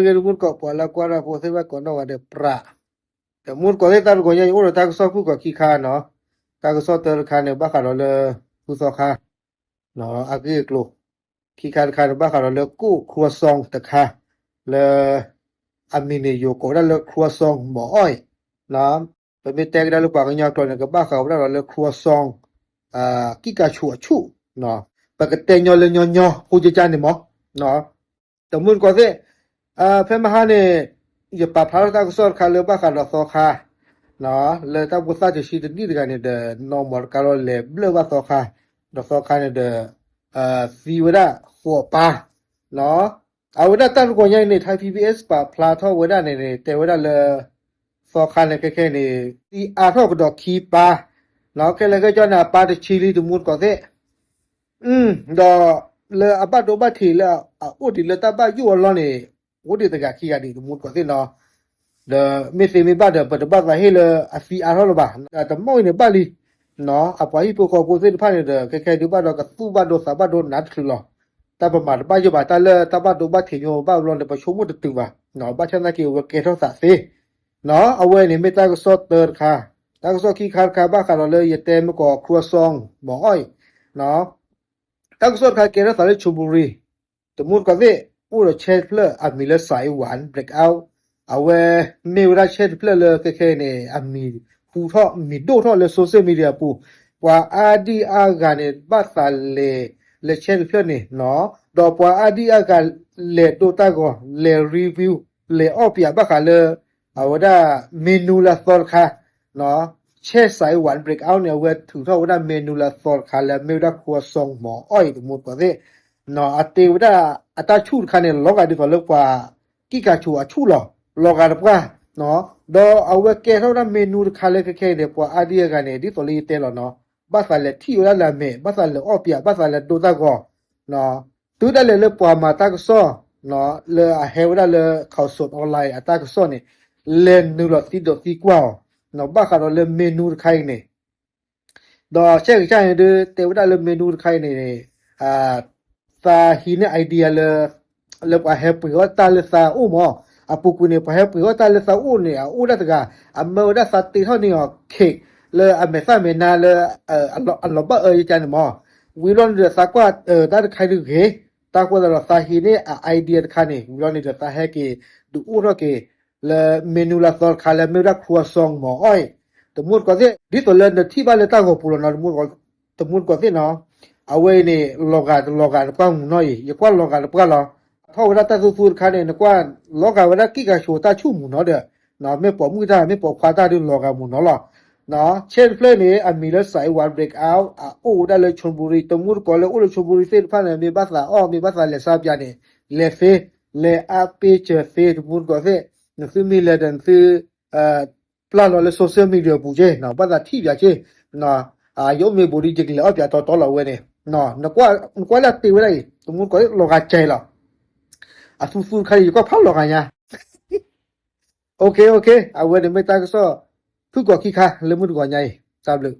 ဂ့ၤတမူတကိး ပှၤလၢကွၢ်တၢ်ဖိသ့ၣ်တဖၣ်ကိးနီၣ်ဂၤဒဲးပြး, တမူတကိးသ့ၣ် တၢ်တကိးညါအံၤ အိၣ်ဒီးတၢ်ကစီၣ်ဖုၣ်ကိာ်ခံခါနီၤ, တၢ်ကစီၣ်တၢတခါန့ၣ် ဘၣ်ဃးဒီးလၢ ဖုသီခါ အဂ့ၢ်အကျိၤ, ခံခါတခါန့ၣ် ဘၣ်ဃးဒီးလၢကိၣ် croissant တခါ လၢ အမံၤန့ၣ် ယိၤကိးဝဲဒၣ်လၢ croissant မီၤအီၣ်အံၤ, ပမ့ၢ်တဲကဒါလၢပှၤကညီကျိာ်န့ၣ် ကဘၣ်ဃးဝဲဒၣ်ဒီးလၢ croissant ကံၣ်ကၤဆူးအဆူၣ်, ပကတဲညီလၢညီညီဖိကကါန့ၣ်မး, တမူတကိးသ့ၣ်, ဖဲမဟါန့ၣ် ယပာ်ဖျါထီၣ်တၢ်ကစီၣ်တခါလၢဘၣ်ဃးဒီးသီခါ, လၢတၢ်ဖိသၣ်တဆံတနံၣ်တဂၤန့ၣ်ဒီး နီၢ်မီတကါလီၤလဲၤဘျၢၣ်ဘၣ်သီခါ, ဒီးသီခါန့ၣ်ဒီး သံဝဲဒၣ်ဃိးပၢ်, အဝဲဒၣ်တၢ်တကိးညါအံၤန့ၣ် Thai PBS ပာ်ဖျါထီၣ်ဝဲဒၣ်န့ၣ်န့ၣ် တဲဝဲဒၣ်လၢ သီခါန့ၣ်ခဲခဲန့ၣ် သံအါထီၣ်ကဒီးခံပၢ်, ခဲလၢာ်ခဲဆ့န့ၣ် အပၢ်တဆံလံ တမူတကိးသ့ၣ် ဒီးလၢအဘၣ်ဒိဘၣ်ထံးလၢအအိၣ်ဒံးလၢတၢ်ဘၣ်ယိၣ်အလီၢ်န့ၣ် အိၣ်ဒံးတဂၤခံဂၤဒံး တမူတကိးသ့ၣ်နီၤ, ဒီးမ့ၢ်သ့မ့ၢ်ဘၣ်ဒီး ပတဘၣ်သးဟ့ၣ်လၢအသံအါထီၣ်လၢၤဘၣ်, တမီၢ်အံၤန့ၣ်ဘၣ်လံ, အပှၤဟံၣ်ဖိဃီဖိသ့ၣ်တဖၣ်န့ၣ်ဒီး ခဲခဲဒုးဘၣ်ဒီးကသူၣ်ဘၣ်ဒိသးဘၣ်ဒိနးတချုးလီၤ, တၢ်ပမၤတဘၣ်ယိၣ်ဘၣ် တၢ်လၢတၢ်ဘၣ်ဒိဘၣ်ထံးညိဘၣ်ဘျီန့ၣ် ပဆိကမိၣ်တတုၤဘၣ်, ဘၣ်ဆၣ်သနာ်က့ အဝဲကဲထီၣ်သးသ့ အဝဲန့ၣ်မ့ၢ်တၢ်ကစီၣ်တၢတခါ, တၢ်ကစီၣ်ခံခါတခါ ဘၣ်ဃးဒီးလၢယတဲမ့ၢ်ကီး croissant မီၤအီၣ်အံၤ, တၢ်ကစီၣ်တခါကဲထီၣ်သးလၢ Chonburi တမူတကိးသ့ၣ် အိၣ်ဒီးဆဲတဖျၢၣ်အမံၤလၢ Saiwan Breakout, အဝဲမ့ၢ်ဝဲဒၣ်ဆဲတဖျၢၣ်လၢခဲခဲအံၤန့ၣ် အမံၤဟူထီၣ်မံၤဒိၣ်ထီၣ်လၢ social media အပူၤ, ပှၤအါဒံအါဂၤန့ၣ် ဘၣ်သးလဲၤလၢဆဲတဖျၢၣ်န့ၣ်, ဒီးပှၤအါဒံအါဂၤလဲၤဒိတၢ်ဂီၤ လဲၤ review လဲၤအီၣ်ပၠးဘၣ်ဃးလၢ အဝဲဒၣ် menu လၢအသီတခါ, ဆဲ Saiwan Breakout န့ၣ် အဝဲထုးထီၣ်ဝဲဒၣ် menu လၢအသီတခါလၢအမ့ၢ်ဝဲဒၣ် croissant မီၤအီၣ်အံၤ တမူတကိးသ့ၣ်, အတ့ဝဲဒၣ်အတၢ်ဆူၣ်တခါန့ၣ် လီၤဂာ်ဒ်သိးလၢပှၤကံၣ်ကၤဆူးအဆူၣ်လီၤ, လီၤဂာ်တပှၢ်, ဒီးအဝဲကဲထီၣ်ဝဲဒၣ် menu တခါလၢခဲခဲအံၤန့ၣ် ပှၤအါဒံအါဂၤန့ၣ် ဒ်သိးလၢယတဲလီၤနီၤ, ဘၣ်သးလဲၤထံၣ်ဝဲဒၣ်လၢအမဲာ် ဘၣ်သးလဲၤအီၣ်ပၠး ဘၣ်သးလဲၤဒိတၢ်ဂီၤ, တုၤဒၣ်လဲာ်လၢပှၤမၤတၢ်ကစီၣ် လၢအဟဲဝဲဒၣ်လၢ Khaosod Online အတၢ်ကစီၣ်န့ၣ် လဲၤနုာ်လီၤသံဒိးသံကွၢ်အီၤ, ဘၣ်ဃးဒီးလၢ menu တခါအံၤန့ၣ်, ဒီးဆဲကစၢ်န့ၣ်ဒုး တဲဝဲဒၣ်လၢ menu တခါအံၤန့ၣ် သးဟံးန့ၢ် idea လၢ လၢပှၤဟဲပှ့ၤအီၣ်တၢ်လၢသးအိၣ်မး, အပူၤကွံာ်န့ၣ် ပှၤဟဲပှ့ၤအီၣ်တၢ်လၢသးအိၣ်န့ၣ် အအိၣ်ဒၣ်တဂၤ, အမၢဝဲဒၣ်သးတ့ထီၣ်န့ၢ်အီၤ cake လၢအမဲာ်သၣ်မဲာ်နါလၢ အလီၤဘၣ်အၢယကါန့ၣ်မး, ဝံၤလီၤန့ၣ်ဒီးသးကွၢ်တၢ်တခါဒုးဂ့ၤ, တၢ်ကွၢ်သးဒီးသးဟံးန့ၢ်အ idea တခါန့ၣ် ဝံၤလီၤန့ၣ်ဒီးသးဟဲက့ၤ ဒုးအိၣ်ထီၣ်က့ၤ လၢ menu လၢအသီတခါလၢအမ့ၢ်ဝဲဒၣ် croissant မီၤအီၣ်အံၤ, တမူတကိးသ့ၣ် ဒ်သိးလၢနထံၣ်ဘၣ်လၢတၢ်ဂီၤပူၤလီၤနီၤ, တမူတကိးသ့ၣ်နီၤ, အဝဲအံၤန့ၣ် လီၤဂာ်တလီၤဂာ်နကွၢ်မုာ်နီၤအံၤ ယကွၢ်လီၤဂာ်တပှၢ်လီၤ, ထီၣ်ဝဲဒၣ်တၢ်သူသူတခါန့ၣ် နကွၢ်လီၤဂာ်ဝဲဒၣ်ကံၣ်ကၤဆိးတၢ်ဆူၣ်မုာ်နီၤဒီး, မ့ၢ်ပိာ်မုၣ်တၢ် မ့ၢ်ပိာ်ခွါတၢ်ဒုးလီၤဂာ်မုာ်နီၤလီၤ, ဆဲတဖျၢၣ်န့ၣ် အမံၤလၢ Saiwan Breakout အအိၣ်ဝဲဒၣ်လၢ Chonburi တမူတကိးလၢအိၣ်လၢ Chonburi သ့ၣ်တဖၣ်န့ၣ် မ့ၢ်ဘၣ်သးအီၣ် မ့ၢ်ဘၣ်သးလဲၤဆါပၠးန့ၣ် လဲၤသ့, လဲၤအါပ့စၢၤသ့ တမူတကိးသ့ၣ်, နသုမ့ၢ်လဲၤဒီးနသု ပျၢ်လီၤလၢ social media ပူၤက့, ဘၣ်သးထံၣ်ပၠးက့, ယအိၣ်မ့ၢ်ဘူးဒီး ယကလဲၤအီၣ်ပၠးတီတီလီၤဝဲန့ၣ်, နကွၢ်လၢတ့ဝဲဒၣ်အံၤ တမူတကိးလီၤဂာ်ကဲလီၤ, အသူသူတခါန့ၣ် ယကွၢ်ဖးလီၤဂာ်ညါ, OK OK အဝဲန့ၣ်မ့ၢ်တၢ်ကစီၣ် ဖုၣ်ကိာ်ခံခါလၢမုၢ်တဂီၤညါအံၤ တၢ်ဘျုး